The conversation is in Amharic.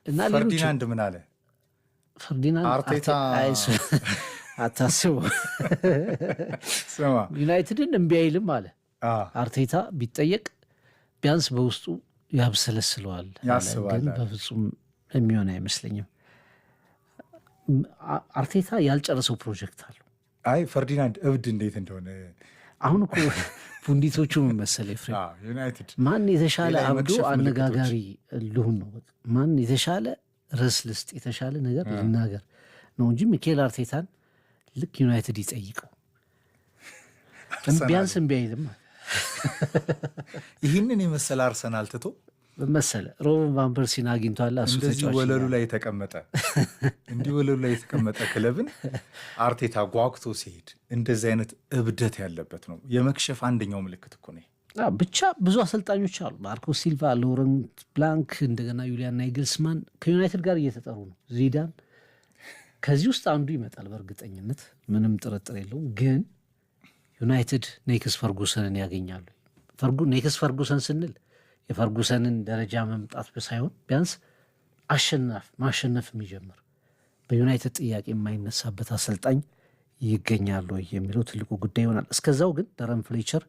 እና ሌሎች ፈርዲናንድ ምን አለ? ፈርዲናንድ አርቴታ አታስቡ፣ ስማ፣ ዩናይትድን እምቢ አይልም አለ። አርቴታ ቢጠየቅ ቢያንስ በውስጡ ያብሰለስለዋል አለ። ያስባል ግን አለ። በፍጹም የሚሆን አይመስለኝም። አርቴታ ያልጨረሰው ፕሮጀክት አለው። አይ፣ ፈርዲናንድ እብድ እንዴት እንደሆነ። አሁን እኮ pundit ኦቹ ምን መሰለህ ኤፍሬም፣ ዩናይትድ ማን የተሻለ ሌላ አብዶ የመክሸፍ አነጋጋሪ ልሁን ነው። በቃ ማን የተሻለ ርዕስ ልስጥ፣ የተሻለ ነገር ልናገር ነው እንጂ ሚኬል አርቴታን ልክ ዩናይትድ ይጠይቀው ቢያንስ እምቢ አይልም። ይህንን የመሰለ አርሰናል ትቶ መሰለ ሮብን ቫን ፐርሲን አግኝቷል። እሱ እንደዚህ ተጫዋች ወለሉ ላይ የተቀመጠ፣ እንዲህ ወለሉ ላይ የተቀመጠ ክለብን አርቴታ ጓጉቶ ሲሄድ እንደዚህ አይነት እብደት ያለበት ነው። የመክሸፍ አንደኛው ምልክት እኮ ነው። ብቻ ብዙ አሰልጣኞች አሉ። ማርኮ ሲልቫ፣ ሎረንት ብላንክ፣ እንደገና ዩሊያን ናይግልስማን ከዩናይትድ ጋር እየተጠሩ ነው። ዚዳን ከዚህ ውስጥ አንዱ ይመጣል በእርግጠኝነት፣ ምንም ጥርጥር የለውም። ግን ዩናይትድ next ፈርጉሰንን ያገኛሉ። Next ፈርጉሰን ስንል የፈርጉሰንን ደረጃ መምጣት ሳይሆን ቢያንስ አሸናፍ ማሸነፍ የሚጀምር፣ በዩናይትድ ጥያቄ የማይነሳበት አሰልጣኝ ይገኛሉ ወይ የሚለው ትልቁ ጉዳይ ይሆናል። እስከዛው ግን ደረን ፍሌቸር